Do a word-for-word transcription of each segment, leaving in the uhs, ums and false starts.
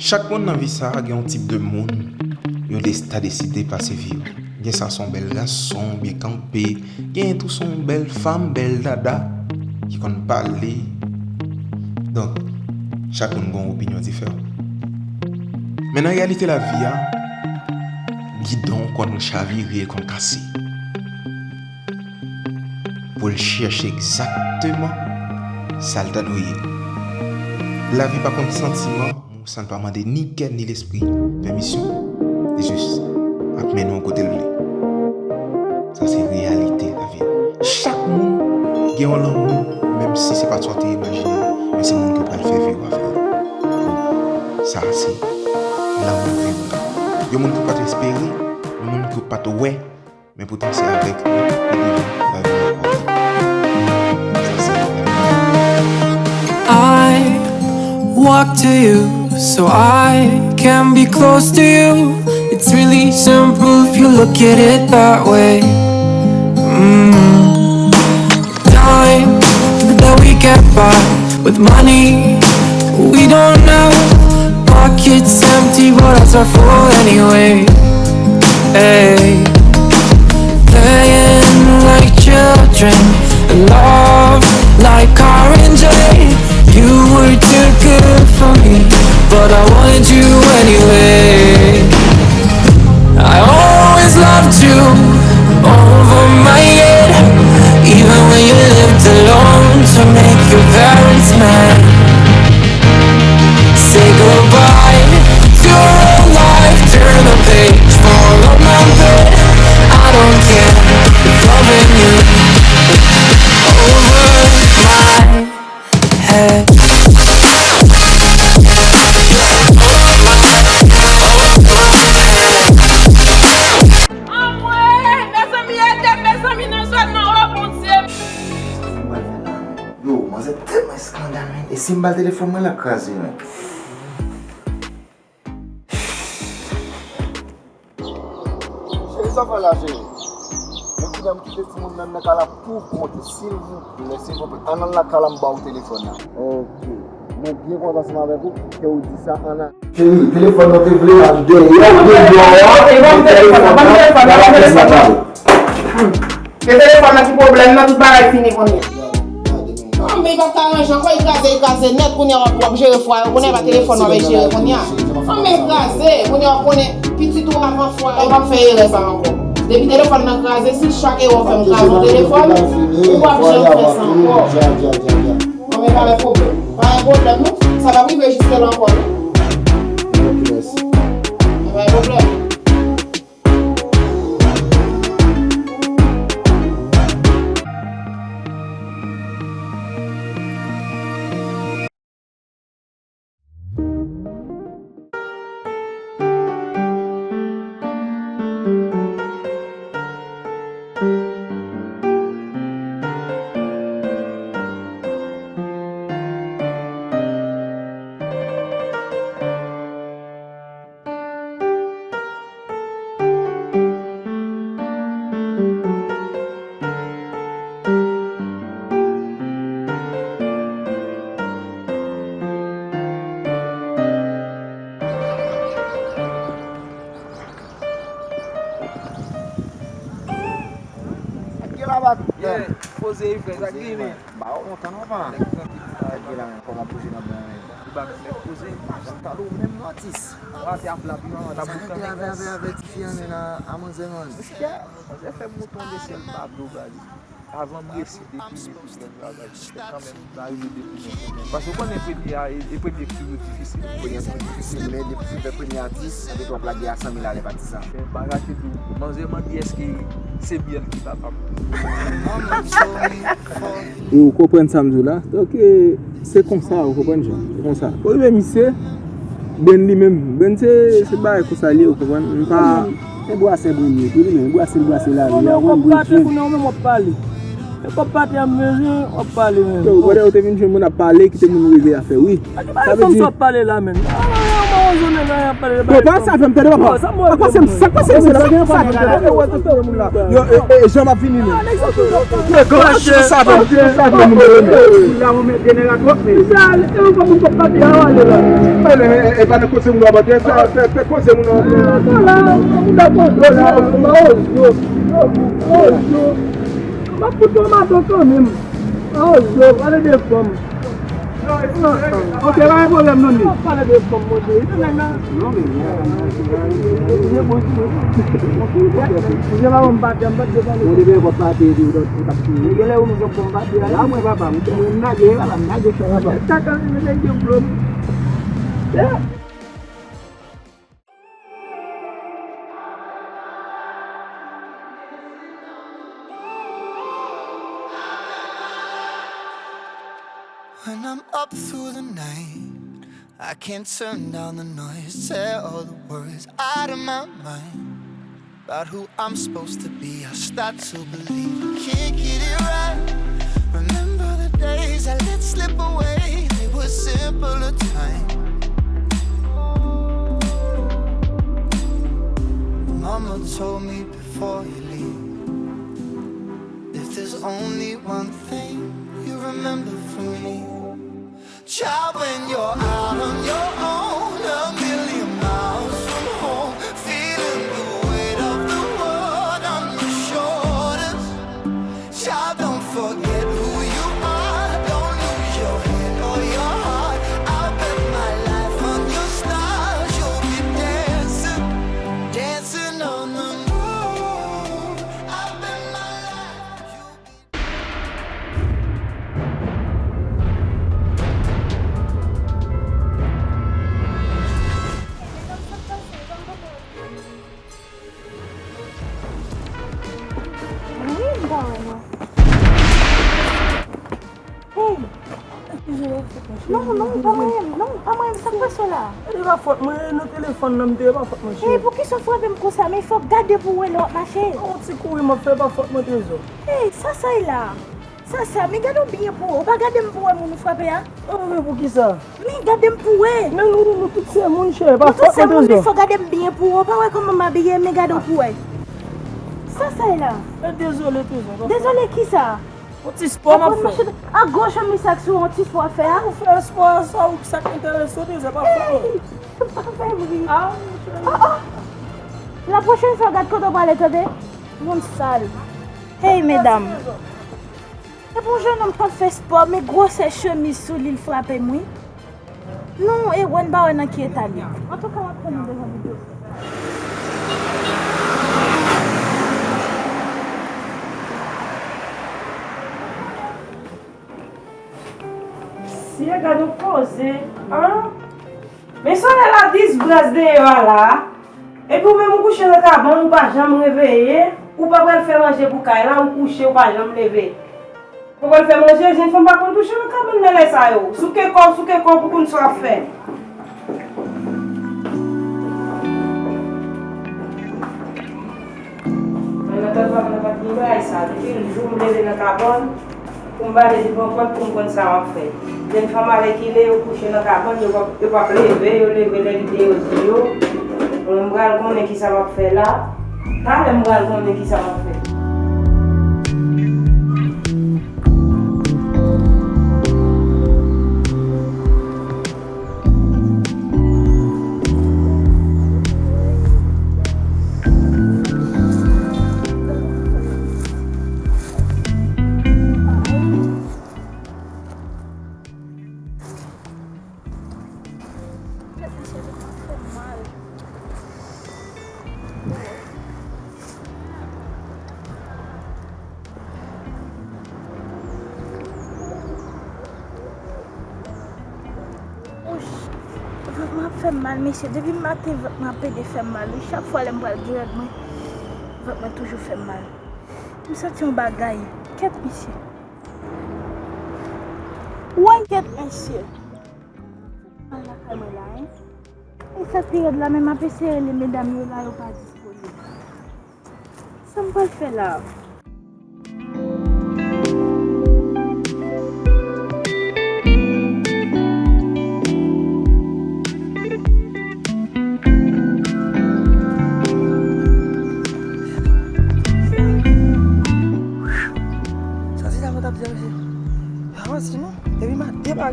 Chak moun nan vi sa a gen yon tip de moun yo des- ta deside pase vi yo. Gen sa se yon bèl gason, byen kanpe, gen tou se yon bèl fanm, bèl dada, ki konn pale. Donk, chak moun gen yon opinyon diferan. Men nan reyalite lavi a, gidon konn chavire, konn kase. Pou l chèche egzakteman sa l ta dwe ye. Lavi pa konn santiman, san l pa mande ni kè ni lespri pèmisyon. Li jis ap mennen w kote l vle. Sa se reyalite lavi a. Chak moun gen yon lanmou, menm si se pa t sa w te imajine, men se moun ki pral fè vi w avè l. Sa se lanmou vrè. Yon moun ki w pa t espere, yon moun ki w pa t wè, men poutan se avèk li pou devan lavi ankò. Sa se lavi. I walk to you so I can be close to you. It's really simple if you look at it that way. Mm. Time that we get by with money we don't know. Pockets empty, but hearts are full anyway. Hey, playing like children, in love like R and J. You were too good for me, but I wanted you anyway. I always loved you over my head, even when you lived alone to make your parents mad. Say goodbye to real life, turn the page, fall on my bed. I don't care if loving you over my head. Anmwey! Mezanmi, ede m, mezanmi, nan zòn nan, o Bondye! Yo, manzè tèlman eskandal, men. E si m ba l telefòn mwen, l ap kraze, men. Cheri, sa w fè la, cheri? Men kounye a m kite timoun nan nan kay la pou w konte, silvouplè, silvouplè. Ann nan lakay la, m ba w telefòn nan. Ok. Mwen byen kontan ansanm avèk ou, ke w di sa, ann nan. Cheri, telefòn nan te vle al dèyè, dèyè a, telefòn nan, ban m telefòn nan, ban m telefòn nan, ban m telefòn nan. Se telefòn nan ki pwoblèm nan, tout bagay fini kounye a. Fanmi pa ka ranje ankò, li kraze, li kraze nèt, kounye a w ap, w ap jere fwa yo, kounye a pa telefòn w ap jere kounye a. Fanmi kraze, kounye a w ap konnen pitit ou avan fwa yo, w ap fè erè sa ankò. Depi telefòn nan kraze, si chak erè w fè m kraze yon telefòn, ou p ap janm fè sa ankò. Fanmi pa gen pwoblèm, pa gen pwoblèm non, sa p ap rive jiske la ankò non. Pa gen pwoblèm. Ye, poze wi frè, sa k genyen? Ba ou kontan non pa. Nèg tranpil. Sa k gen la menm, kòman poze nan bon menm? Li ba nou nèg poze. Sa tande w menm non atis. Ou rate ap la pi manman ta boukan. Sa nèg la avè avè ti fi an nan a manzè man. Manzè fè m monte yon desann pa dlo baz. Avan m resi depi li pou jwenn travay li fè kanmenm. Paske ou konnen premye a, e, e premye ki toujou difisil. Premye a toujou difisil, men depi w fè premye atis, sa te twòp lage a san mil alè pa ti sa. Men pa rate tou, manzè mande èske se byèl ki papa m. E ou konprann sa m di w la? Donk, e, se konsa, ou konprann, Jan? Se konsa. Ou rive misye, Brenn li menm. Brenn se, se bagay konsa li ye, ou konprann? M pa. E bwasè Brenn ye tou li menm, bwasè l bwasè lari a, ou konprann, Brenn jwenn. Kounye a ou menm w ap pale. E kòb pate a m bezwen, w ap pale menm. Yo, ou konnen ou te vin jwenn moun ap pale, kite moun regle afè, wi. Sa vle di. Sa w ap pale la menm. Yo, pa sa fè m tande, papa. Sa k pase m, sa k pase m, se la, sa k pase m, tande. Yo, e, e, jan m ap vini menm. Yo, sa fè m, sa fè m, sa fè m, moun la, ou met jeneratò, men. E, e, e, pa nan koze moun nan, fè, fè, fè koze moun nan. M ap fout yon mato kanmenm. Oh, yo, pale de fanm. Ok, pa gen pwoblèm non, ni. Pale de fanm, monchè. Ou te nèg la? Non, men, misye pa ban m pati, m pa t vle pale. Ou te gen pòt pati, epi ou t ap, ou t ap kriye. Gen lè ou menm k ap ban m pati a. La, mwen, papa, m, mwen, m lage, papa, m lage, papa. Sa ka rive, nèg yo blo m. Yeah. When I'm up through the night, I can't turn down the noise. Tear all the worries out of my mind about who I'm supposed to be. I start to believe I can't get it right. Remember the days I let slip away, they were simpler times. Mama told me before you leave, if there's only one thing you remember from me, child, when you're out on your own, a million miles from home, feeling the weight of the world on your shoulders. Child, don't forget who you are. Don't lose your head or your heart. I'll bet my life on your stars. You'll be dancing, dancing on the moon. I'll bet my life you'll be Wi, m pa wè non. Hey! Non, non, pa mwen, non, pa mwen, sa k pase w la? E pa fòt mwen, nan telefòn nan m te ye, pa fòt mwen, cheri. Hey, poukisa w frape m konsa? Men fò w gade pou w wè lè w ap mache. Yon ti kouri m ap fè, pa fòt mwen, trezò. Hey, sa sa ye la? Sa sa, men gade w byen pou w wè. Ou pa gade m pou w wè moun ou frape a? Ah, men poukisa? Men gade m pou w wè. Men nou, nou, nou tout se moun, cheri, pa fòt mwen, trezò. Nou tout se moun, men fò gade m byen pou w wè. Ou pa wè kòman m abiye, men gade w pou w wè. Sa sa ye la? Eh, dezole, trezò, pa fòt. Dezole kisa? Yon ti spò m ap fè. A gwo chemiz sa k sou yon ti spò w ap fè a? Ou fè spò a, sa ou, sa k enterese w, trezò, pa fòt mwen. Hey! Pa fè m ri. Ah, cheri. Oh, oh. La pwochèn fwa, gad kote w prale, tande. Moun sal. Hey, medam. Epi yon jennonm k ap fè spò, men gwosè chemiz sou li, l frape m, wi. Non, e wè n pa wè nan ki eta l ye. Antouka, m ap pran nou devan videyo. Mesye, gad yon koze, an? Men solèy la disbras deyò a la. Epi ou menm ou kouche nan kabann, ou pa janm reveye, ou pa pral fè manje pou kay la, ou kouche, ou pa janm leve. Ou pral fè manje, jèn fanm pa konn kouche nan kabann nan lè sa yo. Souke kò w, souke kò w pou konn sa w ap fè. Men nan tan pa m nan pa t gen bagay sa. Depi jou m leve nan kabann, pou m pale devan pòt pou m konn sa m ap fè. Jèn fanm alèkile yo kouche nan kabann, yo p ap, yo p ap leve, yo leve lè lide yo di yo. Bon, m pral konnen kisa m ap fè la. Talè m pral konnen kisa m ap fè. Ouch, vant mwen ap fè m mal, mesye. Depi maten, vant mwen ap pede fè m mal, wi. Chak fwa lè m pral gen règ mwen, vant mwen toujou fè m mal. M santi yon bagay. Kèt, mesye. Woy, kèt, mesye. Al lakay mwen la, en. E sa k pi rèd la, men m ap eseye rele medam yo la, yo pa disponib. Sa m pral fè la?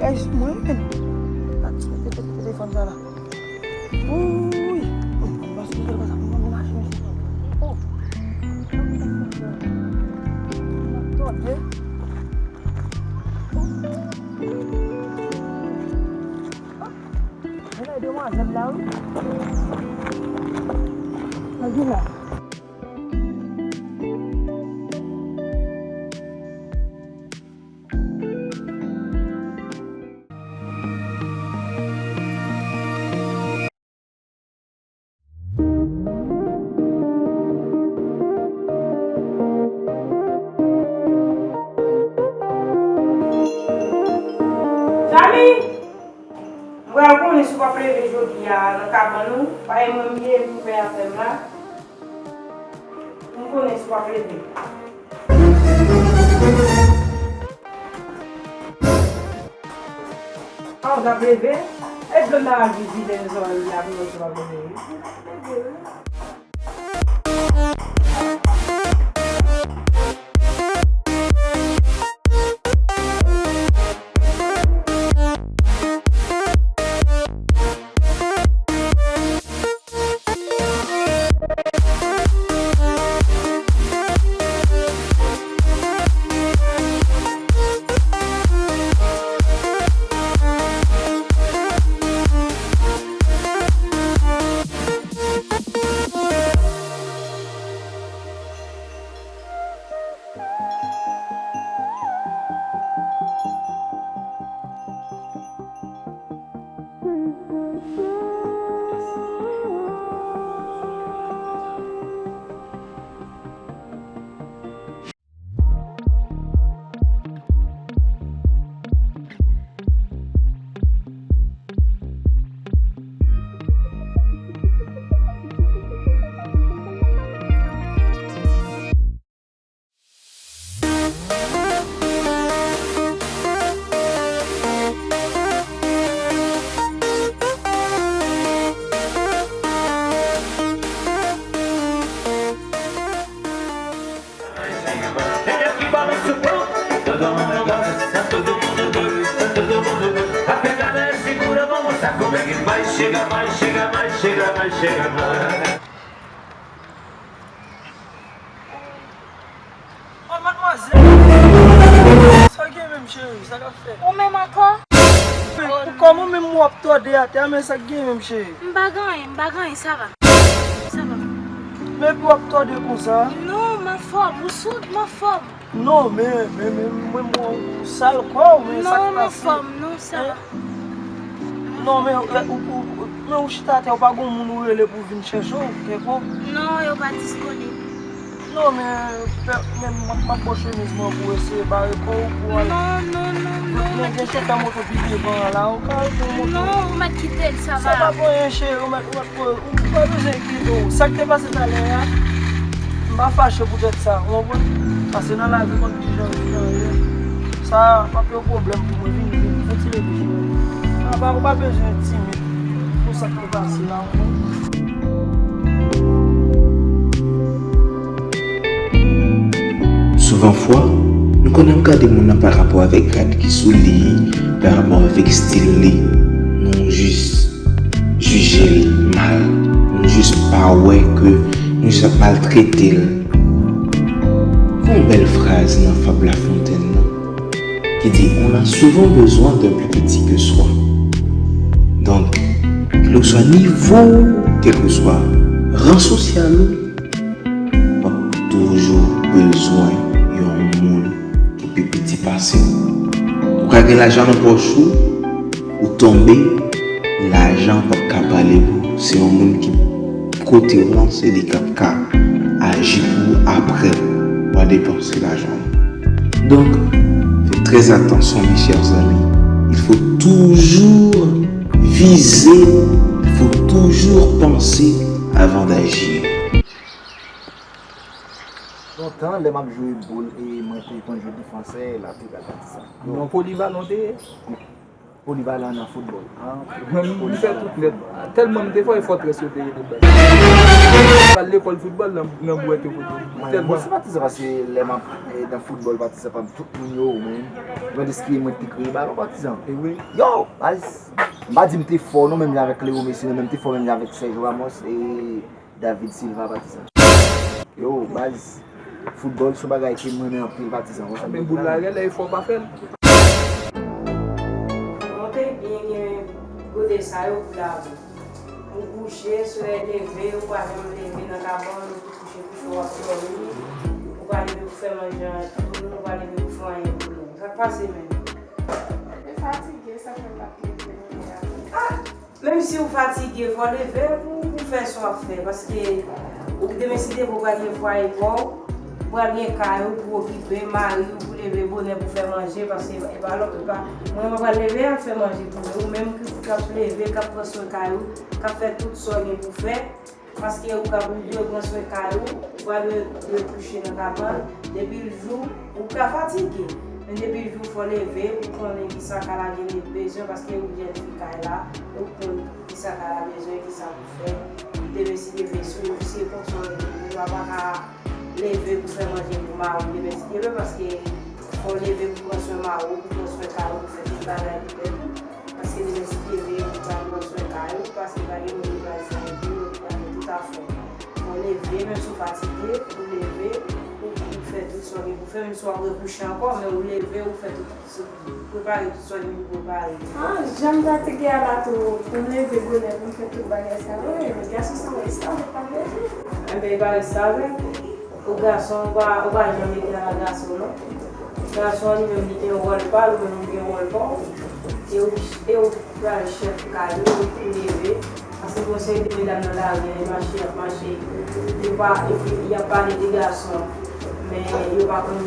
Ay, sou mwen menm. Ak telefòn sa la. Wouy. Mwen pa sou telefòn sa, mwen pa machin. Oh. Tande. Mwen nan demwazèl la, wi. Mwen vin la. Samy! M pral konnen si w p ap leve jodi a nan kabann ou, pa e mwen m ye, m ki pè afè m la. M konnen si w ap leve. A, w t ap leve? E dlo nan al vide nan zòrèy ou la pou wè si w ap leve, wi. Oh, madmwazèl! Sa gen menm, cheri? Sa k ap fèt? Ou menm ankò? Kòman menm w ap tòde atè a, men sa k gen menm, cheri? M pa gen anyen, m pa gen anyen, sa va. Sa va. Men epi w ap tòde konsa? Non, m anfòm. Ou sou, m anfòm. Non, men, men, men, mwen, mwen, ou sal kò w, men sa k pase? Non, m anfòm, non, sa va. Non, men, ou, ou, ou, men ou chita atè, ou pa gon moun ou rele pou vin chèche w, kèlkonk? Non, yo pa disponib. Non, men, pè, men, m ap, m ap ba w chemiz mwen pou eseye bare kò w, pou al. Non, non, non, non. Men gen chofè moto pi devan an la, ou ka al pran moto. Non, ou mèt kite l, sa va. Sa pa pou anyen, cheri, ou mèt, ou mèt, ou pa bezwen enkyete w. Sa k te pase talè a, m pa fache poutèt sa, ou konprann? Pase nan lavi konn kijan, kijan l ye. Sa p ap yon pwoblèm pou mwen. Vini, vini, fon ti leve, cheri. Apa, ou pa bezwen timid pou sa k te pase la, ou konprann? Souvan fwa, nou konn ap gade moun nan pa rapò avèk grad ki sou li, pa rapò avèk estil li. Nou jis jije l mal, nou jis pa wè ke nou jis ap maltrete l. Gon bèl fraz nan fab La Fontaine nan ki di, on a souvent besoin d'un plus petit que soi. Donk, kèlkeswa nivo w, kèlkeswa ran sosyal ou, w ap toujou bezwen yon moun ki pi piti pase w. Ou ka gen lajan nan pòch ou, ou tonbe, lajan p ap ka pale pou ou. Se yon moun ki kote w lan, se li k ap ka aji pou ou apre w a depanse lajan w. Donc, faites très attention, mes chers amis. Il faut toujours viser, il faut toujours penser avant d'agir. Lontan, lè m ap jwe boul, e mwen te konn jwe defensè, lateral, sa. Non, polivalon te ye. Polivalan nan foutbòl. Mwen, m fè tout nèt. Tèlman m te fò, e fòtrès yo te rele baz. M al lekòl foutbòl nan, nan bwèt yo kote. Mwen, mwen se patizan paske lè m ap, eh, nan foutbòl, patizan pa m, tout moun yo, men. Mwen deske mwen te kreye balon patizan. E wi. Yo, baz. M pa di m te fò non, menm jan avèk Leo Messi, non, men m te fò menm jan avèk Sergio Ramos e David Silva, patizan. Yo, baz, foutbòl se yon bagay ke m renmen anpil, patizan. Konsa men boul la rèl, e fò pa fè l. Monte byen gen kote sa yo pou lave. Ou kouche, solèy leve, ou pa janm leve nan kabann, ou kouche, kouche, w ap dòmi. Ou pa leve pou fè manje, ou pa leve pou fè anyen pou nou. Sa k pase menm? Mwen fatige, sa fè m pa t leve kounye a. Ah! Menm si w fatige, fò w leve pou, pou fè sa w ap fè. Paske ou demen si Dye vle, ou pral gen fwaye pa w, ou pral gen kay ou pou okipe, mari w pou leve bonè pou fè manje, paske e pa lòt, e pa, mwen, mwen pral leve al fè manje pou mwen. Ou menm ki, k ap leve, k ap pran swen kay ou, k ap fè tout sa w gen pou fè, paske ou ka, ou dwe pran swen kay ou, ou pa dwe, dwe kouche nan kabann. Depi l jou, ou ka fatige, men depi l jou, fò leve, ou konnen kisa Kala gen bezwen, paske ou jèn fi kay la, ou konn kisa Kala bezwen, kisa pou fè. Demen si Dye vle, si, si e konsa w leve, ou pa ka leve pou fè manje pou mari w, demen si Dye vle, paske fò leve pou pran swen mari w, pou pran swen kay ou, pou fè tout bagay pou tèt ou. Paske demen si Dye vle, ou pral pran swen kay ou, paske pa gen moun ki pral fè anyen pou ou, ou pral fè tout afè w. Ou leve, menm si w fatige, ou leve, ou, ou fè tout sa w gen pou fè, menm si w ap rekouche ankò, men ou leve, ou fè tout, prepare tout sa w gen pou prepare. Ah, jan m fatige a la tou, pou m leve bonè, pou m fè tout bagay sa yo, wi, gason sa yo restavèk pa bezwen. Enben, e pa restavèk. Pou gason, ou pa, ou pa janm egal a gason, non. Gason an, li menm, li gen wòl pa l, ou menm, ou gen wòl pa w. E ou, e ou pral chèf kay ou, ou leve. Paske gon seri de medam nan lari a, y ap mache, y ap mache. Yo pa, epi y ap pale de gason, men yo pa konn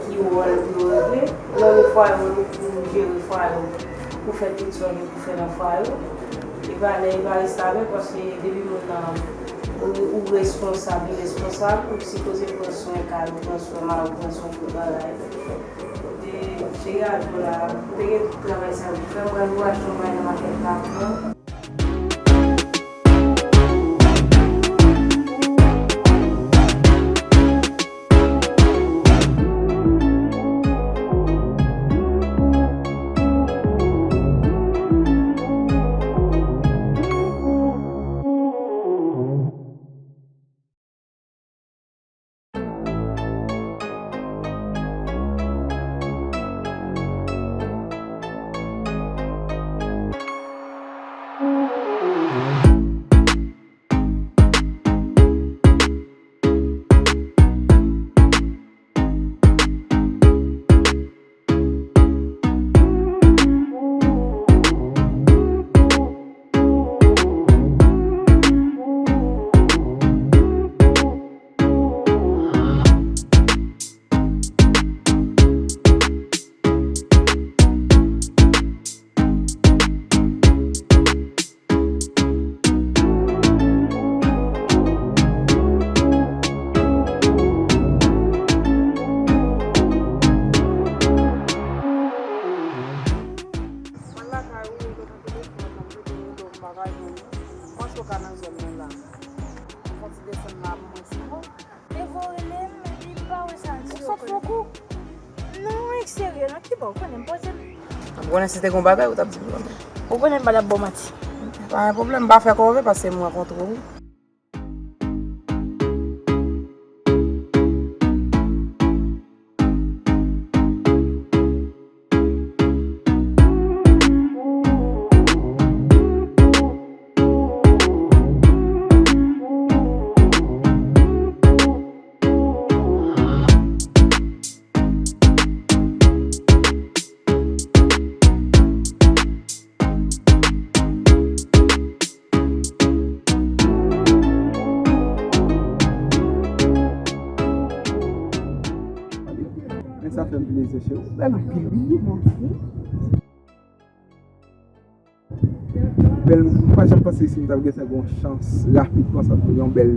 ki wòl pou yo regle. Lè w fwaye w, ou pou jere fwaye w, pou fè tout sa w gen pou fè nan fwaye w. E pa lè, e pa restavèk, paske depi moun nan Ou, ou responsab, li responsab, ou sipoze pran swen kay ou, pran swen mari w, pran swen tout bagay. Kote cheri a jwe la, ou te gen tout travay sa yo pou fè, m pral pou achte yon bagay nan makèt la pou mwen. Mwen lakay ou, rele nan telefòn, m ap rele, rele w, m pa ka jwenn ou. Panse w ka nan zòn nan la. Fò w ti desann la pou mwen, se bon? Devan w rele m, epi m pa wè sa di yo. Ou sot fè kou? Non, e serye, non, ki bò, ou konnen m poze m. Ou konnen si te gon bagay, ou t ap di m kanmenm. Ou konnen m pa t ap ba w manti. Pa gen pwoblèm, m pa fè kòve paske m rankontre w. Men sa fè m plezi, cheri. Ou bèl anpil, wi. Mèsi. Bèl, m pa janm panse si m t ap gentan gen yon chans rapid konsa pou yon bèl,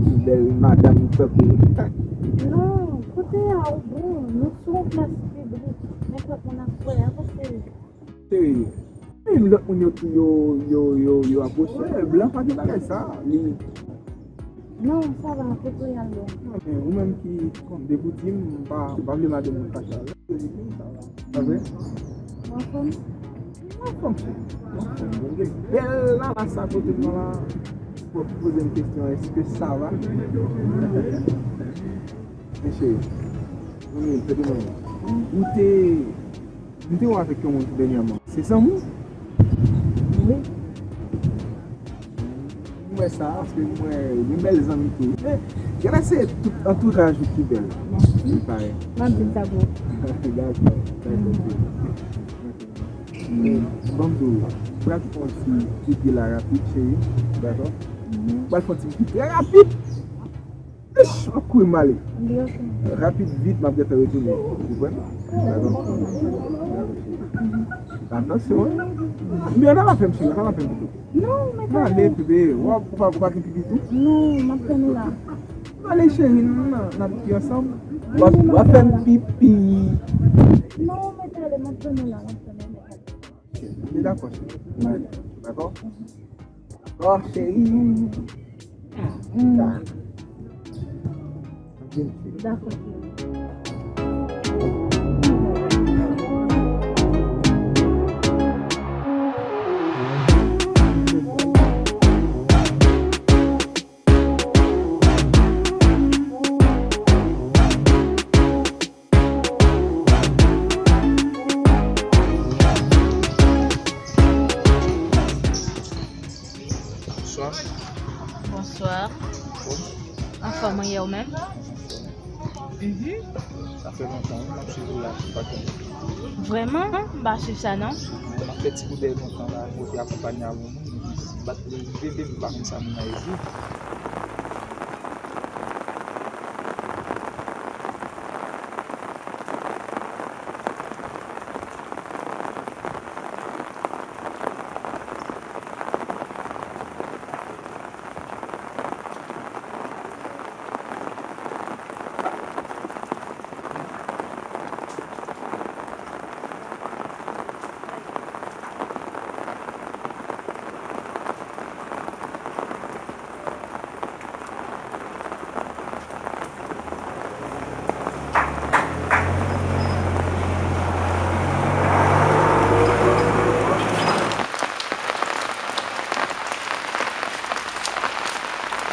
yon bèl madanm tankou ou. Non, kote a ou bon, nou sou yon plas piblik. Nenpòt moun ap wè a, paske Serye. Menm lòt moun yo tou, yo, yo, yo, yo apwoche, blan pa gen bagay sa. Li... Non, sa va, kote w al la? Non, men ou menm ki kont de bouti m, m pa, m pa vle madanm mwen fache avè m, de bouti m, sa va. Pa vre? Ou anfòm? M anfòm, cheri. M anfòm. Bèl la, la, sa kote m nan la. Pou poze m kesyon, èske sa va? Men cheri, mwen, tande mwen. Ou te, m te wè avèk yon moun dènyèman. Se zanmi w? Wi. M wè sa, paske m wè yon bèl zanmi tou. Men, genlè se tout antouraj ou ki bèl. Li parèt. M ap di sa pou ou. Dakò, dakò. Men, ban m di w, m pral fè yon ti pipi la rapid, cheri. Dakò? M pral fè yon ti pipi trè rapid. Ish, m ap kouri m ale. Rapid, vit, m ap gentan retounen. Ou konprann? Dakò. Dakò. Attention, hein. Men ann al fè m, cheri, ann al fè m pipi. Non, mèt ale. Ale, bebe, w ap, ou pa, ou pa gen pipi tou? Non, m ap tann ou la. Ale, cheri, n, n ap pipi ansanm. W ap, w ap fè m pipi. Non, mèt ale, m ap tann ou la, m ap tann ou, mèt ale. Mwen dakò, cheri. Mwen dakò. Dakò, cheri. Mm. Dakò, cheri. Bonswa. Bonswa. Anfòm? Anfòm, wi, e ou menm? Anfòm. Mhm. Sa fè lontan, wi, m ap swiv ou la, m pa konn. Vrèman? M pa swiv sa, non. M ap fè ti koudèy lontan la, m te akonpanye avè yon moun, m bat li, m vle, m pa konn sa moun nan ye di.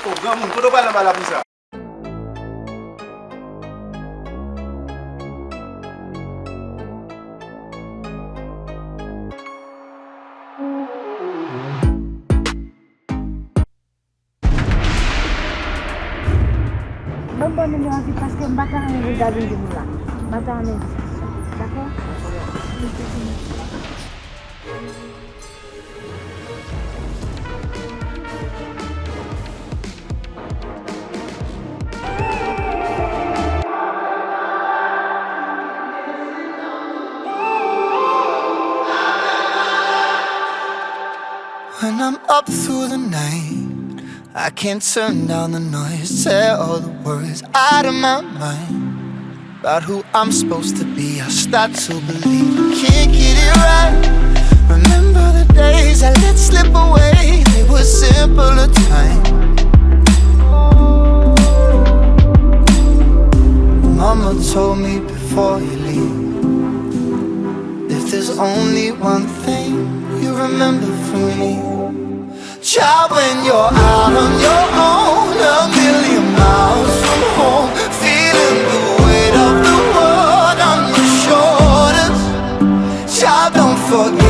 O, granmoun, kote w pral nan ba la pou sa? Ban m ba w nimewo a vit paske m pa ta renmen gade moun la. M pa ta renmen. Dakò? When I'm up through the night, I can't turn down the noise. Tear all the worries out of my mind about who I'm supposed to be. I start to believe I can't get it right. Remember the days I let slip away. They were simpler times. Mama told me before you leave, if there's only one thing you remember from me, child, when you're out on your own, a million miles from home, feeling the weight of the world on your shoulders. Child, don't forget